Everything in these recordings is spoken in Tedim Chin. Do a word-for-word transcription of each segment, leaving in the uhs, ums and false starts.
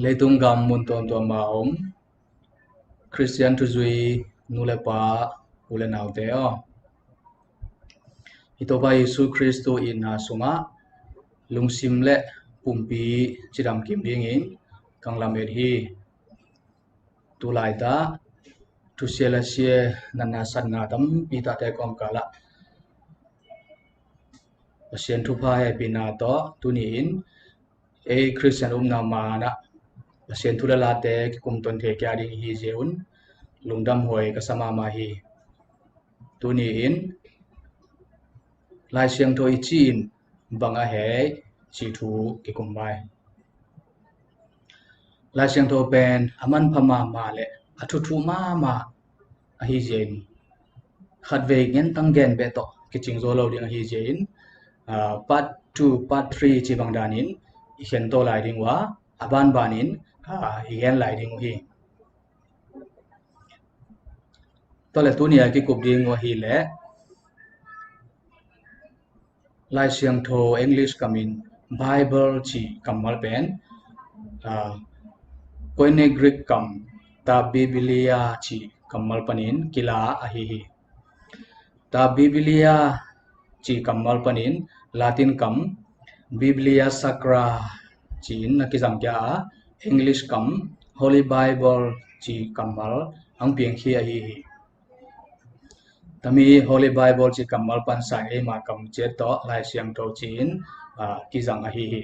Leitung gam mun tuamtuam a om Khristian thuzui nu le pa, u le naute aw, i Topa Jesu Khristu itna sungah lungsim le pumpi cidam kim dingin kang lamet hi. Tulaita thusia lasia natna satna tampi tahte kawmkalah Pasian thupha hehpihna tawh tuni-in ei Khristian upna manah Pasian thu le late kikum ton thei kia ding hi zia un lungdam huai ka sa mahmah hi. Tuni-in Lai Siangtho i ci-in bang a hei ci thu kikum mai. Lai Siangtho pen a manpha mahmah le a thuthu mahmah ahi zia in khatvei ngen tang gen beh tawh kicing zo lo ding ahi zia in, ah, part two, part three ci bang danin i khen to lai ding uh a, a banbanin, ah, i gen lai ding uh hi. Tua le tuni a kikup ding uh ahileh Lai Siangtho English kamin Bible ci kammal pen, ah, Koine Greek kam ta Biblia ci kammal panin kila ahi hi. Ta Biblia ci kammal panin Latin kam Biblia Sacra ci-in na kizang kia a, English kam Holy Bible ci kammal ang piang hi ahi hi. Tami Holy Bible ci kammal pansa eima kam ciat tawh Lai Siangtho ci-in, ah, kizang ahi hi.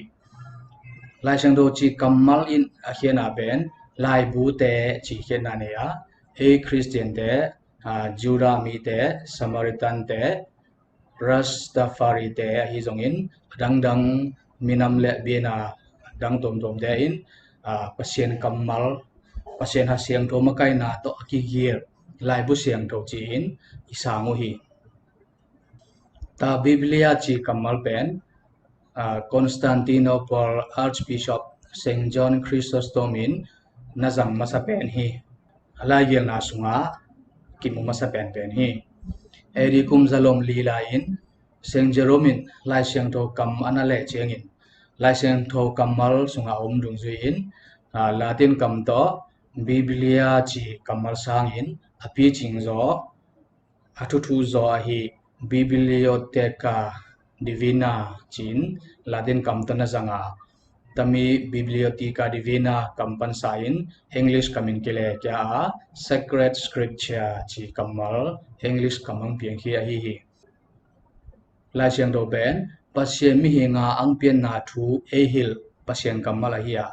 Lai Siangtho ci kammal in a khiatna pen laibute ci khiatna nei a, ei Khristiante, ah, Judah mite, Samaritante, Rastafari te ahi zongin a dangdang minam le biana dang tuamtuamte in, ah, Pasian kammal, Pasian ha siangtho makaina tawh a kigir laibu siangtho ci-in i sang uh hi. Ta Biblia ci kammal pen, ah, Constantinople Archbishop Saint John Chrysostom in na zang masa pen hi. A laigelna sungah kimu masa penpen hi. A D kum zalom li lai-in Saint Jerome in Lai Siangtho kam a na leh ciangin Lai Siangtho kammal sungah a om dungzui in, ah, Latin kam tawh Biblia ci kammal sangin a picing zaw, a thuthu zaw ahi Bibliotheca Divina ci-in Latin kam tawh na zanga, tami Bibliotheca Divina kam pansa in English kamin kile kia a Sacred Scripture ci kammal English kam ang piang hi ahi hi. Lai Siangtho pen Pasian mihinga ang pianna thu ei hilh Pasian kammal ahi a,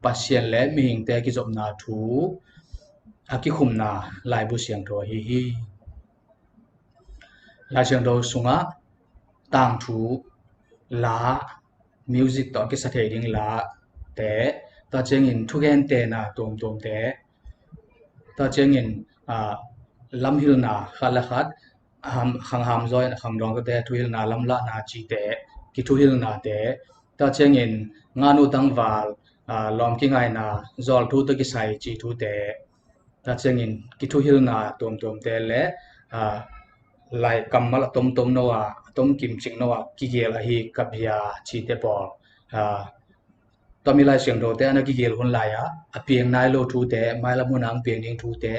Pasian le mihingte kizopna thu a kikhumna laibu siangtho ahi hi. Lai Siangtho sungah tangthu, la, music tawh a kisa thei ding la te, tua ciangin thugentehna tuamtuamte, tua ciangin, ah, lamhilna khat le khat, ham, khangham zaw in a khangdawng tate thuhilna lamlahna cite, kithuhilnate, tua ciangin nganu tangval, ah, lawm kingaina, zawlthu tawh kisai ci thute, tua ciangin kithuhilna tuamtuamte le, ah, lai kammal a tomtom no a, a tomkim cik no a kigel ahi kabia cite pawl, ah, tami Lai Siangthote a na kigel hun lai-a a piang nai lo thute, mailam hun a ang piang ding thute,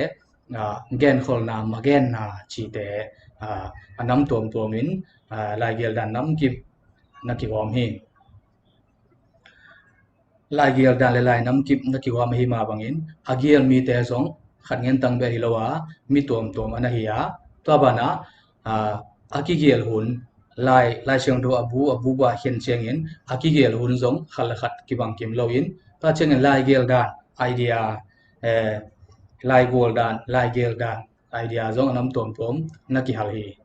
ah, genkholna, magenna cite, ah, a nam tuamtuamin, ah, laigel dan namkip na kihawm hi. Laigel dan le lai namkip na kihawm ahi mah bangin a gel mite zong khat ngen tang beh hi lo a, mi tuamtuam a na hi a, tua banah, ah, a kigel hun, lai, Lai Siangtho a bu, a bu, bu a khen ciangin a kigel hun zong khat le khat kibang kim loin, tua ciangin laigel dan idea, eh, laigual dan, laigel dan idea zong a nam tuamtuam na kihal hi.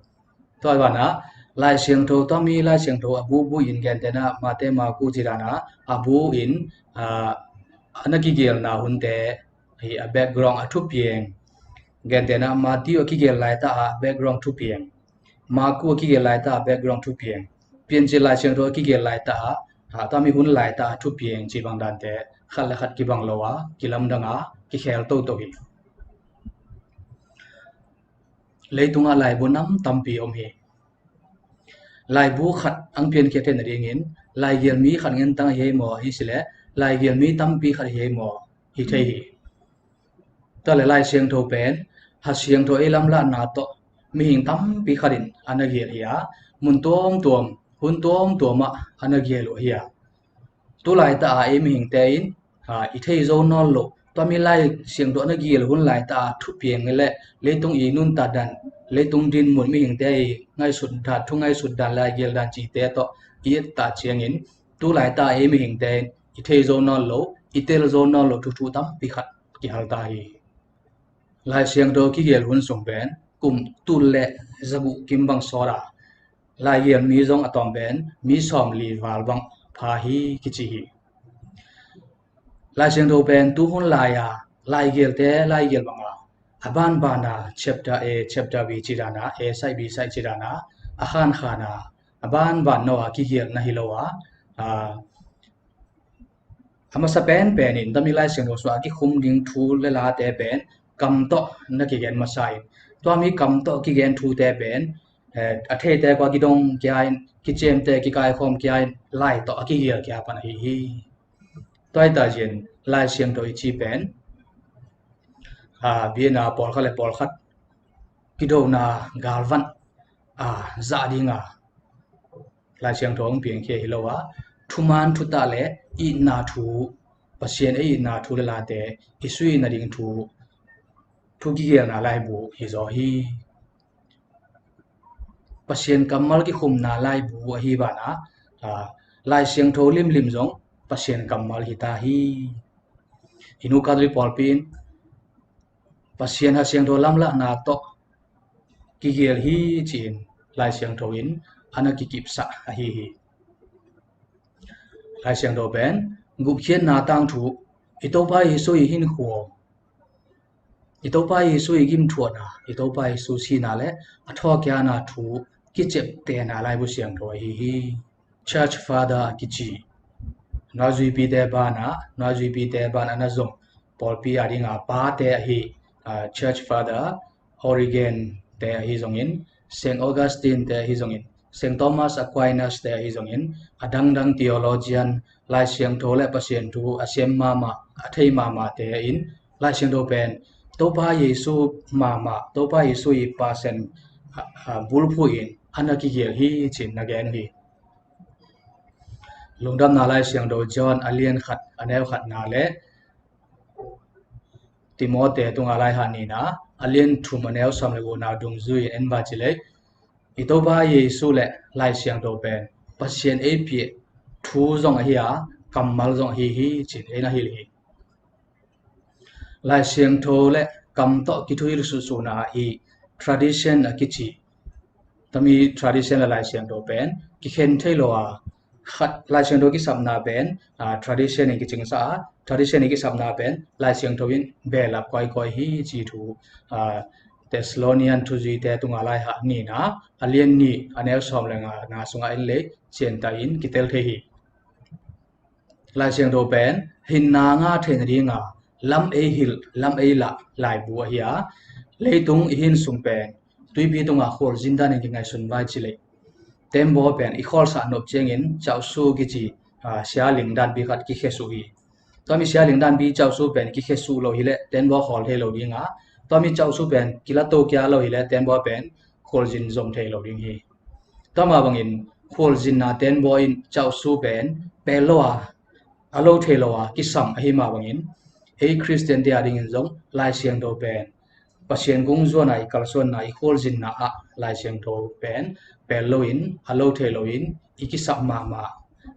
Tua banah Lai Siangtho, tami Lai Siangtho a bu, bu in gentehna Mate, Maku ci dana a bu in, ah, a na kigelna hunte hi a background a thupiang. Gentehna Matthew a kigel laita a background thupiang. Maku a kigel laita a background thupiang. Piancil Lai Siangtho a kigel laita a, ah, tami hun laita a thupiang ci bang dante khat le khat kibang lo a, kilamdang a, kikhel toto hi. Leitungah laibu nam tampi om hi. Laibu khat ang piankhia theihna dingin laigel mi khat ngen tang ahi maw, ahi sileh laigelh mi tampi khat hi ei maw? Hi thei hi. Tua leh Lai Siangtho pen, ha siangtho ei lamlahna tawh mihing tampi khatin a na gelh hi a, mun tuamtuam, hun tuamtuam ah a na gelh uh hi a. Tu laitah a ei mihingte in, aa, i thei zo nawn loh, tua mi Lai Siangtho a na gelh hun laitah a thupiang leh leitung i nuntak dan, leitung dinmun, mihingte i ngaihsut dan, thu ngaihsut dan, laigelh dan cihte tawh i et tak ciangin, tu laitah a ei mihingte in i thei zo nawn loh, i tel zo nawn loh thuthu tampi khat kihal ta hi. Lai Siangtho kigelh hun sung pen kum tul leh za guk kim bang sawt a, laigelh mi zong a tawm pen mi sawmli val bang pha hi kici hi. Lai Siangtho pen tu hun lai a laigelte laigelh bang a, a banban a chapter A, chapter B ci dan a, A side, B side ci dan a, a khankhan a, a banban no a kigelh na hi lo a, aa, a masa penpen in tua mi Lai Siangtho sungah a kikhum ding thu leh late pen kam tawh na kigen masa in, tua mi kam tawh kigen thute pen, eh, a theite kua kidong kia in, kiciamte kikaikhawm kia in, lai tawh a kigelh kia pan ahi hi. Tua hi ta zin Lai Siangtho i ci pen, aa, biakna pawlkhat leh pawlkhat kidona galvan, aa, zah ding a Lai Siangtho hong piangkhia hi lo a, thuman thutah leh itna thu, Pasian ei itna thu leh late i suina ding thu, thu kigelhna laibu hi zaw hi. Pasian kammal kikhumna laibu ahi banah, aa, Lai Siangtho limlim zong Pasian kammal hi ta hi. Hih nu Catholic pawlpi in Pasian ha siangtho lamlahna tawh kigelh hi ci-in Lai Siangtho in a na kikipsak ahi hi. Lai Siangtho pen gupkhiatna tangthu, i Topa Jesu i hinkhua, i Topa Jesu i gimthuakna, i Topa Jesu sihna leh a thawhkikna thu kiciaptehna laibu siangtho ahi hi. Church Father a kici, nuaizuipite banah, nuaizuipite banah na zong pawlpi a dinga pate ahi, aa, Church Father Origen te ahi zongin, Saint Augustine te ahi zongin, Saint Thomas Aquinas te ahi zongin, a dangdang theologian, Lai Siangtho leh Pasian thu a siam mahmah, a thei mahmahte in Lai Siangtho pen Topa Jesu mahmah, Topa Jesu i Pasian, aa, aa, bulphuh in a na kigelh hi ci-in na gen uh hi. Lungdamna Lai Siangtho John a lian khat, a neu khatna leh Timote tunga laihat nihna, a lian thum, a neu sawm leh gukna dungzui-in en va ci leh, i Topa Jesu leh Lai Siangtho pen Pasian ei piak thu zong ahi a, kammal zong ahi hi ci-in ei na hilh hi. Lai Siangtho leh kam tawh kithuhilh suhsuhna ahi tradition a kici, tua mi tradition leh Lai Siangtho pen kikhen thei lo a, khat Lai Siangtho kisapna pen, aa, tradition in kicingsak a, tradition in kisapna pen Lai Siangtho in behlap kawikawi hi ci thu, aa, Thessalonian thuzuite tunga laihat nihna, a lian nih, a neu sawm leh ngana sungah en leh ciantakin kitel thei hi. Lai Siangtho pen hinna ngah theihna dinga lam ei hilh, lam ei lah laibu ahi a, leitung i hin sung pen tuipi tunga khualzin danin kingaihsun vai ci leh, tembaw pen i khawlsah nop ciangin causu kici, aa, sia ling danpi khat kikhesuh hi. Tua mi sia ling danpi causu pen kikhesuh lo hileh tembaw khawl thei lo dinga, tua mi causu pen kilato kia lo hileh tembaw pen khualzin zom thei lo ding hi. Tua mah bangin khualzinna tembaw in causu pen pel lo a, a lo thei lo a kisam ahi mah bangin, ei Khristiante a dingin zong Lai Siangtho pen Pasian kung zuana i kalsuanna, i khualzinna ah Lai Siangtho pen pel loin, a lo thei loin i kisap mahmah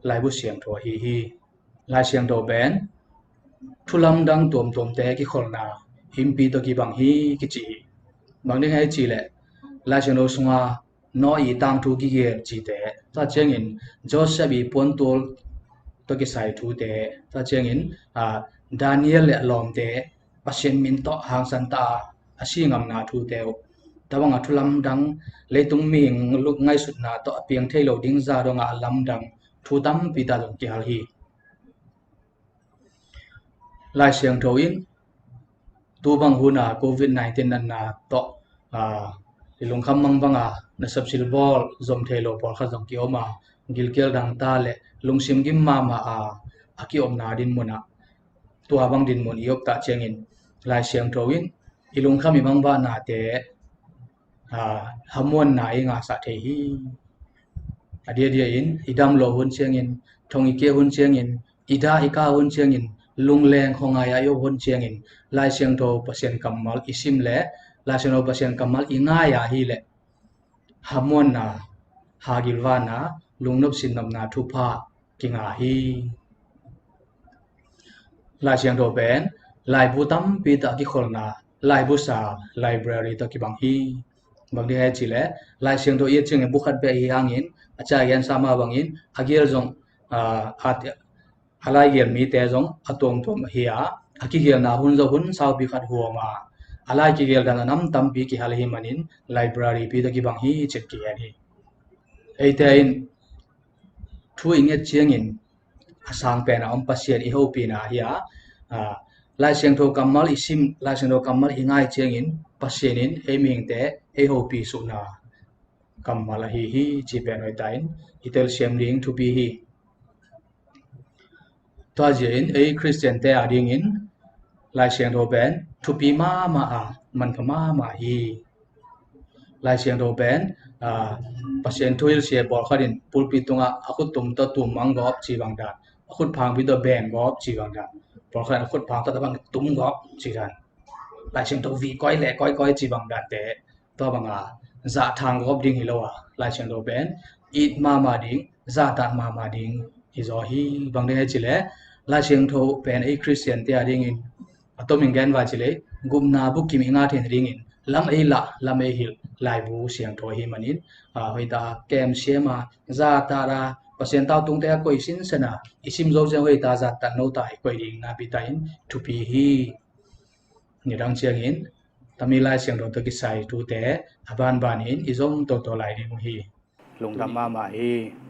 laibu siangtho ahi hi. Lai Siangtho pen thu lamdang tuamtuamte kikholhna himpi tawh kibang hi kici hi. Bang ding hiam cih leh Lai Siangtho sunga Noah i tangthu kigelh cihte, tua ciangin Joseph i puantual tawh kisai thute, tua ciangin, aa, Daniel leh a lawmte Pasian min tawh hangsan ta a, a si ngamna thute uh, tua banga thu lamdang, leitung mihing ngaihsutna tawh a piang thei lo ding zah donga a lamdang thu tampi ta zong kihal hi. Lai Siangtho in tu bang huna covid nineteen natna tawh, aa, i lungkham mangbanga nasep silbawl zom thei lo pawlkhat zong kiom a, gilkial dangta leh lungsim gim mahmah a, a kiomna dinmun ah, tua bang dinmun i om tak ciangin Lai Siangtho in i lungkham i mangvahnate, aa, hamuanna i ngahsah thei hi. A diadia in i dam lo hun ciangin, thong i keh hun ciangin, i dah i kah hun ciangin, lungleng khuangai ah i om hun ciangin Lai Siangtho Pasian kammal i sim leh Lai Siangtho Pasian kammal i ngai ahih leh hamuanna, hagilvana, lungnop sinnopna thupha kingah hi. Lai Siangtho pen laibu tampi tawh a kikholhna laibu sa, library tawh kibang hi. Bang ding hiam cih leh Lai Siangtho i et ciangin bu khat bek hi hangin a ciah gensa mah bangin a gel zong, aa, a, a laigelh mite zong a tuamtuam hi a, a kigelhna hun zong hun saupi khat huam a, a lai kigelh dan a nam tampi kihal ahih manin library pi tawh kibang hi ci-in kigen hi. Eite in thu i nget ciangin a sang pen a om Pasian i hopihna hi a, aa, Lai Siangtho kammal i sim, Lai Siangtho kammal i ngai ciangin Pasian in ei mihingte ei hopih suhna kammal ahi hi cih pen hoihtak in i telsiam ding thupi hi. Tua zia in ei Khristiante a dingin Lai Siangtho pen thupi mahmah a, manpha mahmah hi. Lai Siangtho pen, aa, Pasian thu hilhsia pawlkhat in pulpit tungah a khut tum tawh tum mang gawp ci bang dan, a khut phangpi tawh beng gawp ci bang dan, pawlkhat in a khut phang tawh tabang tum gawp ci dan, Lai Siangtho vih koi leh koi koi ci bang dante, tua banga zahthang gawp ding hi lo a, Lai Siangtho pen it mahmah ding, zahtak mahmah ding hi zaw hi. Bang ding hiam cih leh Lai Siangtho pen ei Khristiante a dingin a tomin gen vai cih leh gupna bukim i ngah theihna dingin lam ei lah, lam ei hilh laibu siangtho ahih manin, aa, hoihtak a kem siam a, zahtak a, Pasian tau tungte a koih sinsen a i sim zo ciang hoihtak a zahtak no tak i koih ding nakpi takin thupi hi. Nidang ciangin tami Lai Siangtho tawh kisai thute a banbanin i zom toto lai ding uh hi. Lungdam mahmah hi.